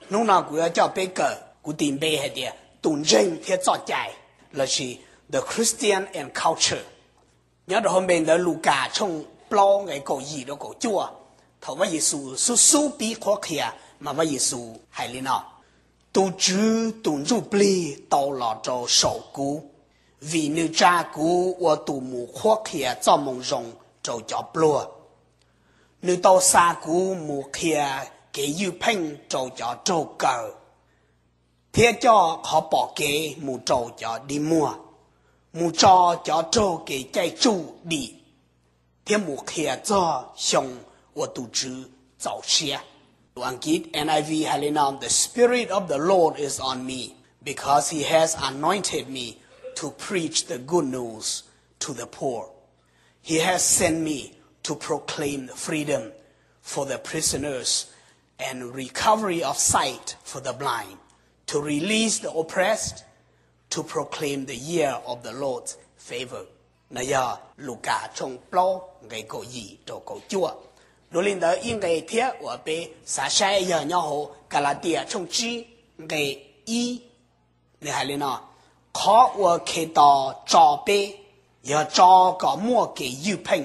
Hnub no kuv yuav coj peb kawm, kuv tis npe hais tias tus ntseeg thiab txoj cai, lossis the Christian and culture. Nyob rau hauv npe ntawv Lukas tshooj plaub nqe kaum yim rau kaum cuaj, thaum Vaj Yexus xub xub pib qhuab qhia, mas Vaj Yexus hais li no: Tus Tswv tus Ntsujplig tau los rau saum kuv, vim nws tsa kuv ua tus mus qhuab qhia Txojmoo Zoo rau cov pluag. Nws tau xa kuv mus qhia kev ywj pheej rau cov raug kaw, thiab coj qhov pom kev mus rau cov dig muag, mus tso cov raug kev caij tsuj dim, thiab mus qhia txog xyoo uas tus Tswv txaus siab. Tus Askiv N I V hais li no: The Spirit of the Lord is on me, because he has anointed me to preach the good news to the poor. He has sent me to proclaim freedom for the prisoners and recovery of sight for the blind, to release the oppressed, to proclaim the year of the Lord's favor. No yog Lukas tshooj plaub nqe kaum yim rau kaum cuaj. Dua li ntawd ib nqe thiab uas peb xav saib yog nyob hauv Kalatias tshooj tsib nqe ib, nws hais li no: Qhov uas Khetos tso peb yog tso kom muaj kev ywj pheej.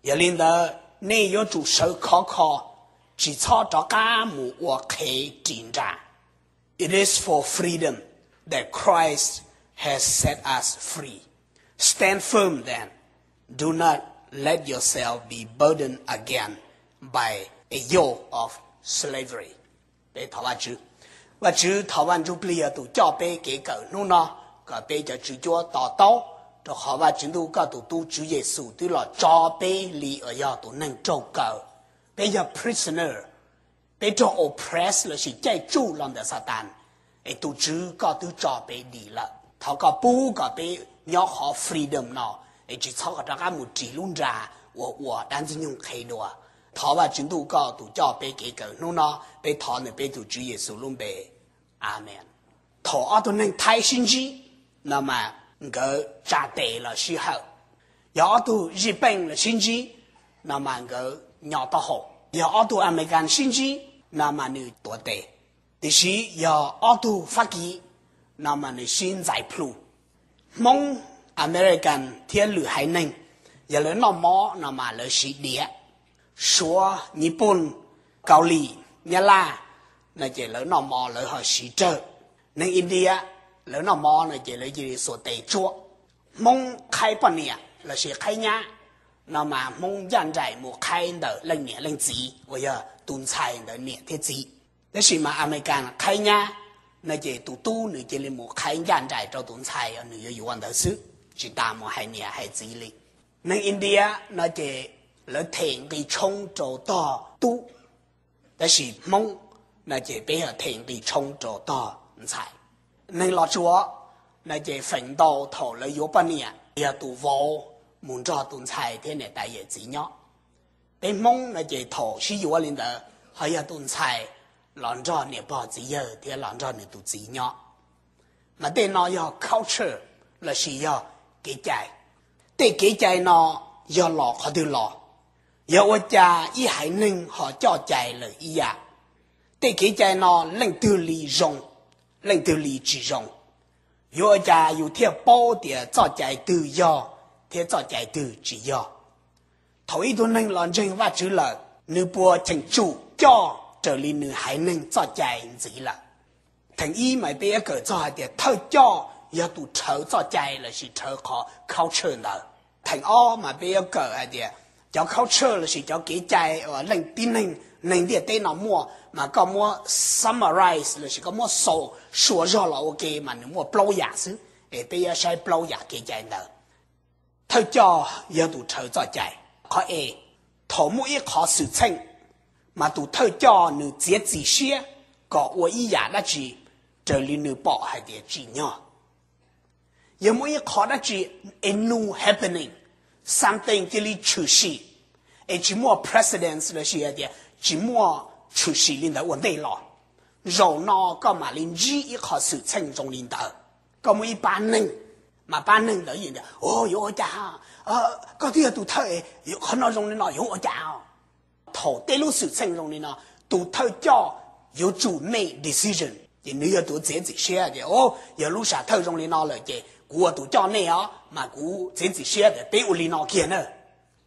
Yog li ntawd nej yuav tsum sawv khov kho, tsis txhob rov qab mus ua qhev ris nra. It is for freedom that Christ has set us free. Stand firm then. Do not let yourself be burdened again by a yoke of slavery. Peb thov Vajtswv. Vajtswv, thov Vaj Ntsujplig yog tus coj peb kev kawm hnub no, kom peb cov tswv cuab to taub, rau qhov Vajtswv ntuj koj tus tub Tswv Yexus twb los tso peb li uas yog tus neeg raug kaw. Peb yog prisoner, peb raug oppress lossis caij tsuj los ntawm Xatas, es tus Tswv koj twb tso peb dim lawm. Thov koj pub kom peb nyob qhov freedom no, es tsis txhob kom rov qab mus ris lub nra uas ua dab Ntxwg Nyoog qhe dua. Thov Vajtswv ntuj koj tus coj peb kev kawm hnub no, peb thov ntawm peb tus Tswv Yexus lub npe. Amees. Thaum ob tug neeg Thaib sib ntsib no mas nkawd tsa tes los sij hawm. Yog ob tug Zij Peej los sib ntsib no mas nkawd nyo taub hau. Yog ob tug Amelikas sib ntsib no mas nws tuav tes. Tiam sis yog ob tug Fab Kis no mas nws sib ntxais plhu. Hmoob, Amelikas thiab lwm haiv neeg, yog lawv noj mov no mas lawv siv diav. Suav, Nyij Pooj, Kaus Lim, Nyab Laj no ces lawv noj mov lawv ho siv rawg. Neeg India lawv noj mov no ces lawv cia li xuas tes tsuab. Hmoob qhaib poj niam lossis qhaib nyab no mas Hmoob ncaj nraim mus qhaib ntawm leej niam leej txiv uas yog tus ntxhais ntawd niam thiab txiv. Tab sis mas Amelikas qhaib nyab no ces tus tub nws cia li mus qhaib ncaj nraim rau tus ntxhais uas nws yuav yuav ntawd xwb, tsis tas mus hais niam hais txiv li. Neeg India no ces lawv them nqi tshoob rau tog tub, tab sis Hmoob no ces peb yog them nqi tshoob rau tog ntxhais. Neeg Los Tsuas no ces feem ntau thaum lawv yuav poj niam yog tus vauv mus nrog tus ntxhais thiab niam tais yawm txiv nyob. Peb Hmoob no ces thaum sib yuav li ntawd ho yog tus ntxhais los nrog niam pog txiv yawg thiab los nrog nws tus txiv nyob. Mas tej no yog culture lossis yog kev cai. Tej kev cai no yog los qhov twg los? Yog ua cas ib haiv neeg ho coj cai lawm ib yam? Tej kev cai no leej twg li zoo, leej twg li tsis zoo? Yuav ua cas yus thiaj paub tias txoj cai twg yog thiab txoj cai twg tsis yog? Thaum ib tug neeg los ntseeg Vajtswv lawm, nws puas cheem tsum coj raws li nws haiv neeg txoj cai ntxiv lawm? Theem ib mas peb yuav kawm txog hais tias thawj coj yog tus rhawv txoj cai lossis rhawv qhov culture ntawd. Theem ob mas peb yuav kawm hais tias cov culture lossis cov kev cai uas leej tib neeg neeg ntiaj teb no muaj mas koj muab summarize lossis koj muab xaus sua zog los ua ke mas nws muaj plaub yam xwb, es peb yuav saib plaub yam kev cai ntawd. Thawj coj yog tus rhawv txoj cai. Qhov e, thaum muaj ib qhov xwm txheej mas tus thawj coj nws txiav txim siab kom ua ib yam dab tsi raws li nws pom hais tias tsim nyog. Yog muaj ib qho dab tsi, a new happening, something cia li tshwm sim, es tsis muaj precedence lossis hais tias tsis muaj tshwm sim li ntawd ua ntej los, zaum no koj mam li ntsib ib qho xwm txheej zoo li ntawd. Koj muaj ib pab neeg, mas pab neeg ntawd yeej tias, o, yuav ua cas, koj twb yog tus thawj, qhov no zoo li no yuav ua cas? Thaum tej lub xwm txheej zoo li no, tus thawj coj yuav tsum make decision. Ces nws yog tus txiav txim siab tias, o, yog lub sam thawj zoo li no lawm ces kuv ua tus coj nej os, mas kuv txiav txim siab tias peb ua li no kiag na.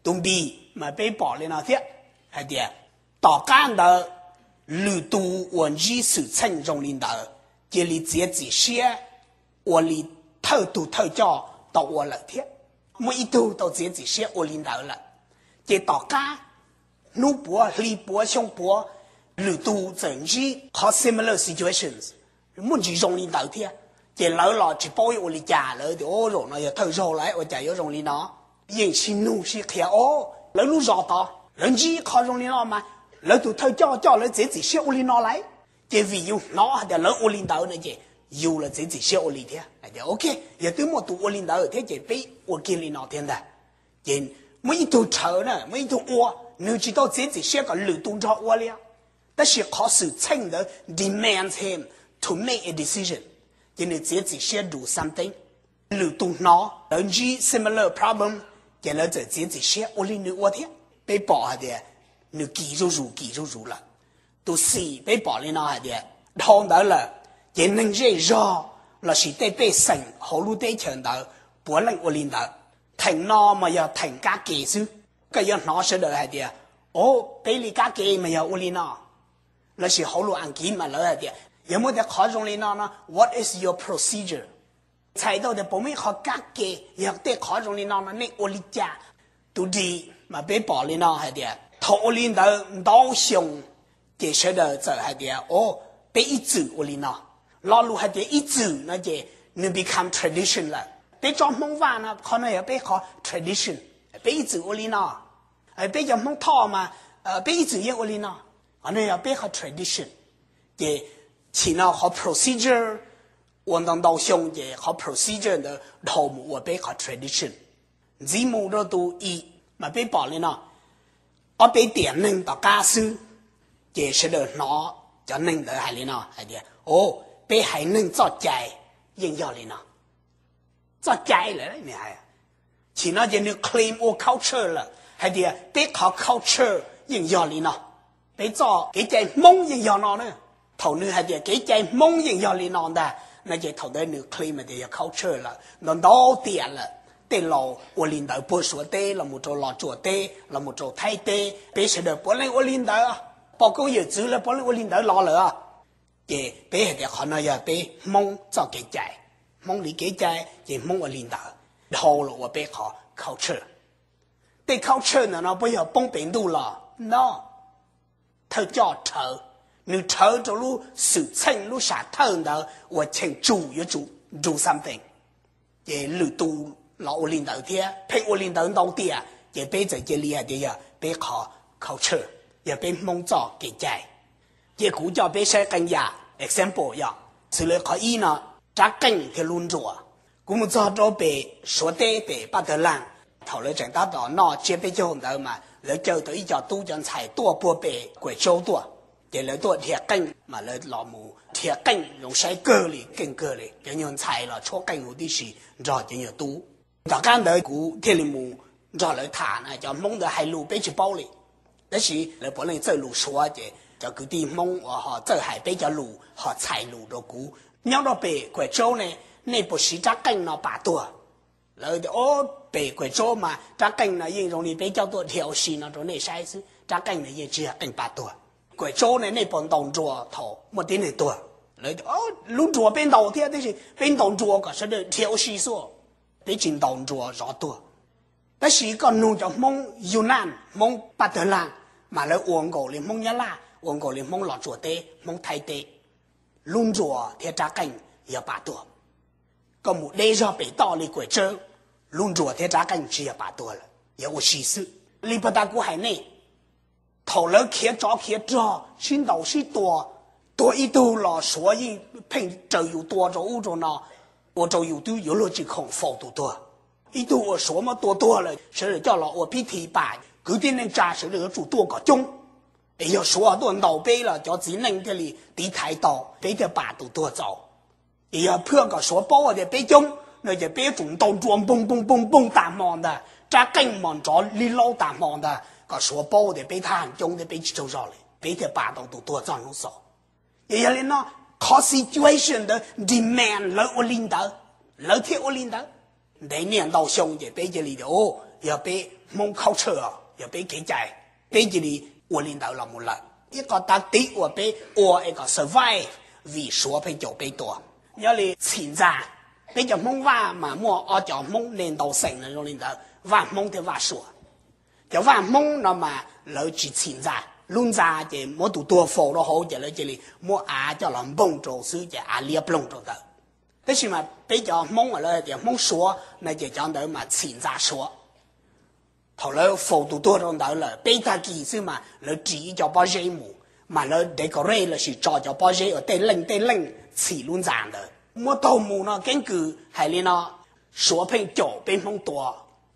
Tus npis mas peb pom li no thiab, hais tias tom qab ntawd lwm tus uas ntsib xwm txheej zoo li ntawd cia li txiav txim siab ua li thawj tug thawj coj tau ua lawm thiab. Muaj ib tug tau txiav txim siab ua li ntawd lawm, ces tom qab hnub puav hli puav xyoo puav, lwm tus txawm ntsib qhov similar situations, muaj ntsis zoo li ntawd thiab, ces lawv los tsis paub yuav ua li cas, lawv tias, o, zaum no yog thawj zaug lawm ua cas yuav zoo li no. Yeej sib nug sib qhia, o, lawv lub zos tod lawv ntsib qhov zoo li no mas lawv tus thawj coj coj lawv txiav txim siab ua li no lawm. Ces vim yus hnov hais tias lawv ua li ntawd no ces yus los txiav txim siab ua li thiab, tias, ok, yog twb muaj tus ua li ntawd thiab ces peb ua kiag li no thiab ntag. Ces muaj ib tug rhawv na, muaj ib tug ua, nws tsis tau txiav txim siab kom lwm tus nrog ua li, tab sis qhov xwm txheej ntawd demands him to make a decision, ces nws txiav txim siab do something. Lwm tus hnov lawv ntsib similar problem, ces lawv txawm txiav txim siab ua li nws ua thiab. Peb pom hais tias nws kis zuj zus kis zuj zus lawm. Tus xim peb pom li no hais tias dhau ntawd lawm, ces neeg zej zog lossis tej pej xeem hauv lub teb chaws ntawd puav leej ua li ntawd. Theem no mas yog theem kab ke xwb. Koj yuav hnov sawv daws hais tias, o, peb li kab ke mas yog ua li no, lossis hauv lus Askiv mas lawv hais tias yog muaj tej qhov zoo li no no, what is your procedure? Txhais tau tias puas muaj ib qhov kab ke, yog tej qhov zoo li no no nej ua li cas? Tus dim mas peb pom li no hais tias thaum ua li ntawd ntau xyoo, ces sawv daws txawm hais tias, o, peb ib txwm ua li no. Lo lus hais tias ib txwm no ces nws become tradition lawm. Peb tsob Hmoob Vaj no qhov no yog peb qhov tradition, peb ib txwm ua li no. Peb cov Hmoob Thoj mas peb ib txwm yeej ua li no. Qhov no yog peb qhov tradition. Ces chim no qhov procedure ua ntau ntau xyoo ces qhov procedure ntawd dhau mus ua peb qhov tradition. Ntxiv mus rau tus i mas peb pom li no, ob peb tiam neeg tom qab xwb, ces sawv daws hnov cov neeg ntawd hais li no hais tias, o, peb haiv neeg txoj cai yeej yog li no. Txoj cai lawm nws hais. Chim no ces nws claim ua culture lawm hais tias peb qhov culture yeej yog li no. Peb txoj kev cai Hmoob yeej yog no na. Thaum nws hais tias kev cai Hmoob yeej yog li no ntag no ces thaum ntawd nws claim tias yog culture lawm. Ntau ntau tiam lawm, tej laus ua li ntawd puag Suav teb los mus rau Los Tsuas teb los mus rau Thaib teb, peb sawv daws puav leej ua li ntawd. Pog koob yawm txwv lawv puav leej ua li ntawd los lawm. Ces peb hais tias qhov no yog peb Hmoob txoj kev cai, Hmoob li kev cai ces Hmoob ua li ntawd, dhau los ua peb qhov culture. Tej culture ntawm no puas yog poob pem ntuj los? No. Thawj coj rhawv, nws rhawv rau lub xwm txheej lub sam thawj ntawd uas cheem tsum yuav tsum do something, ces lwm tus los ua li ntawd thiab, pheej ua li ntawd ntau tiam, ces peb txawm cia li hais tias yog peb qhov culture, yog peb Hmoob txoj kev cai. Ces kuv coj peb saib qee yam example yog, xws li qhov ib no, rab qeej thiab lub nruas. Kuv mus txog rau pem Suav teb pem Paj Tawg Laag, thaum lawv tseem tab tom noj tsiab peb caug ntawd mas lawv caw tau ib co tub cov ntxhais tuaj puag pem Kuam Tsaub tuaj, ces lawv tuaj dhia qeej mas lawv los mus dhia qeej zoo saib kawg li, keej kawg li. Cov nyuag ntxhais los tshuab qeej huv tib si nrog cov nyuag tub. Tom qab ntawd kuv thiaj li mus nrog lawv tham na, cov Hmoob ntawd hais lus peb tsis paub li, tab sis lawv puav leej txawj lus Suav, ces cov kwv tij Hmoob uas ho txawj hais peb cov lus ho txhais lus rau kuv. Nyob rau pem Kuam Tsaub ne, nej puas siv rab qeej no pam tuag? Lawv tias, o, pem Kuam Tsaub mas rab qeej no yeej zoo li peb coj tuaj dhia ua si no rau nej saib xwb, rab qeej no yeej tsis yog qeej pam tuag. Kuam Tsaub ne nej puas ntaus nruas thaum muaj tib neeg tuag? Lawv tias, lub nruas peb ntaus thiab, tab sis peb ntaus nruas kom sawv daws dhia ua si xwb, peb tsis ntaus nruas zov tuag. Tab sis koj nug cov Hmoob Yunnan, Hmoob Paj Tawg Laag, mas lawv ua nkaus li Hmoob Nyab Laj, ua nkaus li Hmoob Los Tsuas teb, Hmoob Thaib teb, lub nruas thiab rab qeej yog pam tuag. Koj mus deb zog pem toj li Kuam Tsaub, lub nruas thiab rab qeej tsis yog pam tuag lawm, yog ua si xwb. Li puag ta kuv hais nej, thaum lawv khiav tsov khiav rog sib ntaus sib tua, tuag ib tug los Suav yeej pheej raws yus tua rau ub rau no, ua rau yus twb yuav luag tsis khoom faus tus tuag. Ib tug uas Suav muab tua tuag lawm sawv daws coj los ua pib thi pam, kwv tij neej tsa sawv daws yuav tsum tuaj kom coob. Es yog Suav tuaj ntaus peb los cov txiv neej thiaj li tiv thaiv tau, peb thiaj pam tus tuag txaus. Es yog phwj kom Suav paub tias peb coob no ces peb yuav tsum ntaus nruas npoog npoog npoog npoog tas hmo ntag, rab qeej mos nrov li laub tas hmo ntag kom Suav paub tias peb thaj coob thiab peb tsis tsaug zog li, peb thiaj pam tau tus tuag txog hnub xaus. Ces yog li no, qhov situation ntawd demand lawv ua li ntawd, lawv thiaj ua li ntawd. Ntev niaj ntau xyoo ces peb cia li tias, o, yog peb Hmoob culture, yog peb kev cai, peb cia li ua li ntawd los mus lawm. Ib qho tav tiv uas peb ua es kom survive, vim Suav pheej caum peb tua. Nyob li txhim ntxa, peb cov Hmoob Vaj mas muaj ob cov Hmoob, nej ntau xeem no zoo li ntawd, Vaj Hmoob thiab Vaj Suav. Cov Vaj Hmoob no mas lawv tsis txhim ntxa, lub ntxa ces muab tus tuag faus rau hauv ces lawv cia li muab av coj los npoog rau xwb ces av liab ploog rau ntawd. Tab sis mas peb cov Hmoob uas lawv hais tias Hmoob Suav no ces cov ntawd mas txhim ntxa Suav. Thaum lawv faus tus tuag rau ntawd lawm peb tag kis xwb mas lawv ris ib co pob zeb mus, mas lawv decorate lossis tso cov pob zeb uas tej leej tej leej txhim lub ntxa ntawd. Muab taug mus no keeb kwm hais li no, Suav pheej caum peb Hmoob tua.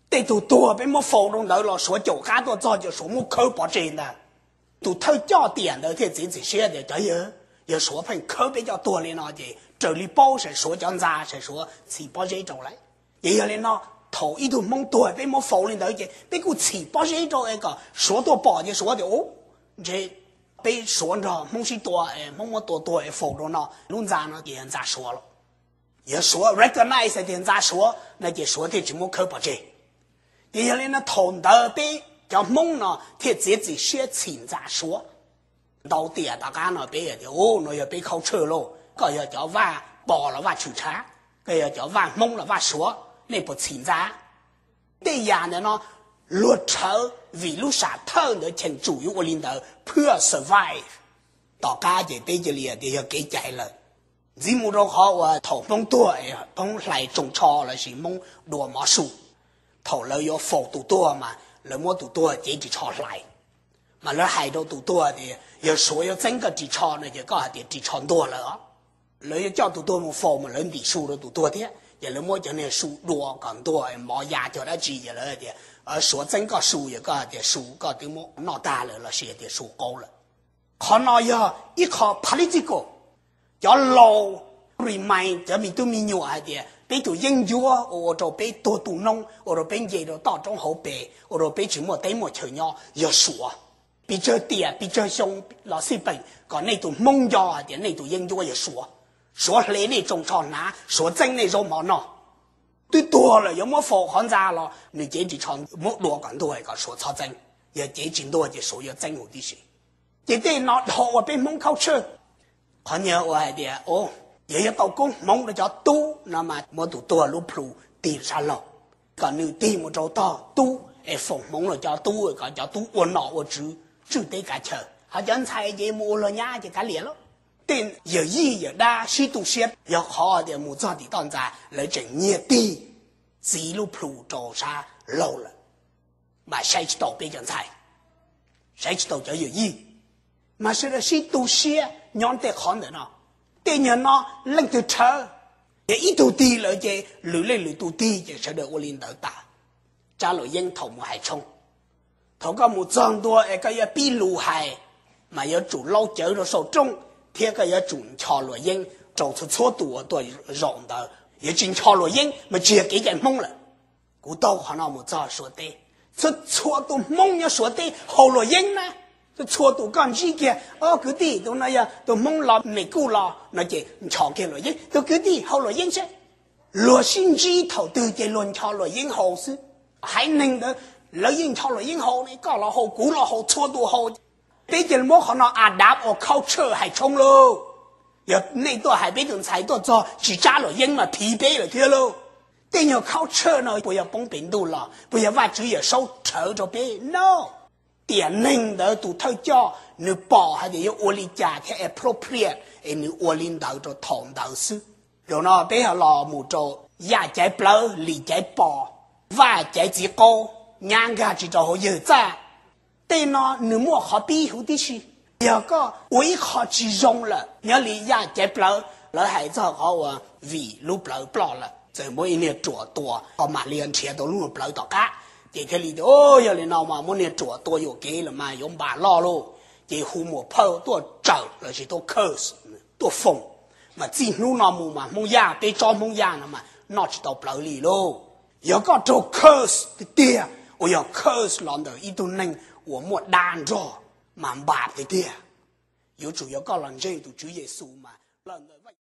Tej tug tuag peb muab faus rau ntawd los Suav caum qab tuaj txog ces Suav muab khawb pov tseg ntag. Tus thawj coj tiam ntawd thiaj txiav txim siab tias cov yawg, yog Suav pheej khawb peb coj tuag li no ces raws li paub saib Suav cov ntxa saib Suav txhim pob zeb rau lawm. Ces yog li no, thaum ib tug Hmoob tuag peb muab faus li ntawd ces peb kuj txhim pob zeb rau es kom Suav tuaj pom ces Suav tias, u, ntshe peb Suav nrog Hmoob sib tua, Hmoob muab tua tuag es faus rau no, lub ntxa no ces yog ntxa Suav lawm. Yog Suav recognize hais tias ntxa Suav no ces Suav thiaj tsis muab khawb pov tseg. Ces yog li no thaum ntawd peb cov Hmoob no thiaj txiav txim siab txhim ntxa Suav. Ntau tiam tom qab no peb tias, u, no yog peb culture lauj, koj yog cov Vaj Pos los Vaj Tshwm Tshav, koj yog cov Vaj Hmoob los Vaj Suav, nej puas txhim ntxa? Tej yam ntawm no luag rhawv vim lub sam thawj ntawd cheem tsum yuav ua li ntawd phiaj survive. Tom qab ces peb cia li tias yog kev cai lawm. Ntxiv mus rau qhov uas thaum Hmoob tuag es Hmoob hlais tsoos tsho lossis Hmoob dua mov su. Thaum lawv yuav faus tus tuag mas lawv muab tus tuag cev ris tsho hlais. Mas lawv hais rau tus tuag tias yog Suav yuav txeeb koj ris tsho no ces koj hais tias ris tsho ntuag lawm os. Lawv yuav coj tus tuag mus faus mas lawv ntim su rau tus tuag thiab ces lawv muab cov niag su dua kom ntuag mov ya cog dab tsi ces lawv tias Suav txeeb koj su, yog koj hais tias su koj twb muab noj tag lawm lossis tias su qaub lawm. Qhov no yog ib qho political. Cov laus remind cov me tub me nyuam hais tias peb tus yeeb ncuab uas ua rau peb tuag tu noob, ua rau peb nce rau toj roob hauv pes, ua rau peb tsis muaj teb muaj chaw nyob yog Suav. Pes tsawg tiam pes tsawg xyoo los xij peem kom nej tus Hmoob nco hais tias nej tus yeeb ncuab yog Suav. Suav hle nej tsoos tsho hnav, Suav txeeb nej zaub mov noj. Twb tuag lawm yuav muab faus qhov ntxa los nws cev ris tsho muab dua kom ntuag kom Suav txhob txeeb. Yog cev tsis ntuag ces Suav yuav txeeb huv tib si. Ces tej no dhau ua peb Hmoob culture. Qhov nyuag uas hais tias, o, yog yuav tau koob hmoov rau cov tub no mas muab tus tuag lub plhu tig sab laug, kom nws tig mus rau tog tub es foom hmoov rau cov tub kom cov tub ua nom ua tswv tswj teb kav chaw. Ho cov ntxhais ces mus ua luag nyab ces kav liam lauj. Tej yawm yij yawm dab sib tu siab yog qhov tias mus txog tim toj ntxas lawv tseem nyiag tig txiv lub plhu rau sab laug lawm. Mas saib tsis taus peb cov ntxhais, saib tsis taus cov yawm yij, mas sawv daws sib tu siab nyob tej qhov ntawm no. Tej nyuag no leej twg rhawv, ces ib tug tig lawm ces lwm leej lwm tus tig ces sawv daws ua li ntawd tas. Tsab luam yeeb thaum mus hais tshoob, thaum koj mus txog ntua es koj yuav pib lus hais, mas yuav tsum laub cawv rau saum rooj, thiab koj yuav tsum ncho luam yeeb rau txhua txhua tus uas tuaj zaum ntawd. Yuav tsis ncho luam yeeb mas tsis yog kev cai Hmoob lawm. Kuv taug qhov no mus txog Suav teb, txhua txhua tus Hmoob nyob Suav teb haus luam yeeb na. Txhua txhua tus koj ntsib kiag, o kwv tij, tus no yog tus Hmoob los Mes Kuj los no ces ncho kiag luam yeeb, tus kwv tij haus luam yeeb seb. Luag sib ntsib thaum twg ces luag ncho luam yeeb haus xwb. Haiv neeg ntawd lawv yeej ncho luam yeeb haus ne, koj los haus, kuv los haus, txhua tus haus. Peb cia li muab qhov no adapt ua culture hais tshoob lauj. Yog nej tuaj hais peb tus ntxhais tuaj txog tsis tsab luam yeeb mas phiv peb lawm thiab lauj. Tej nyuag culture no puas yog poob pem ntuj los, puas yog Vajtswv Yawmsaub rhawv rau peb? No. Tiam neeg ntawd tus thawj coj nws pom hais tias yuav ua li cas thiaj appropriate es nws ua li ntawd rau thaum ntawd xwb. Zaum no peb ho los mus rau yaj caiv plawv, lis caiv pos, vaj caiv txiv qaub, nyab nkag tsis rau hauv yawg txaj. Tej no nws muaj qhov pib huv tib si. Yog koj ua ib qho tsis zoo lawm, nyob li yaj caiv plawv, lawv hais txog qhov uas vim lub plawv ploj lawm, txawm muab ib niag ruam tua, ho mam li nrhiav tau lub plawv tom qab. Ces thiaj li tias, o, yog li no mas muab niag ruam tua yuam kev lawm mas yuav npam loj lauj. Ces hu muam phauj tuaj tsawm lossis tuaj curse, tuaj foom. Mas txij hnub no mus mas Hmoob Yaj, peb tsob Hmoob Yaj no mas noj tsis tau plawv li lauj. Yog koj raug curse tiag tiag, uas yog curse los ntawm ib tug neeg uas muaj dab nrog, mas npam tiag tiag. yuav tsum yog koj los ntseeg tus Tswv Yexus mas los ntawm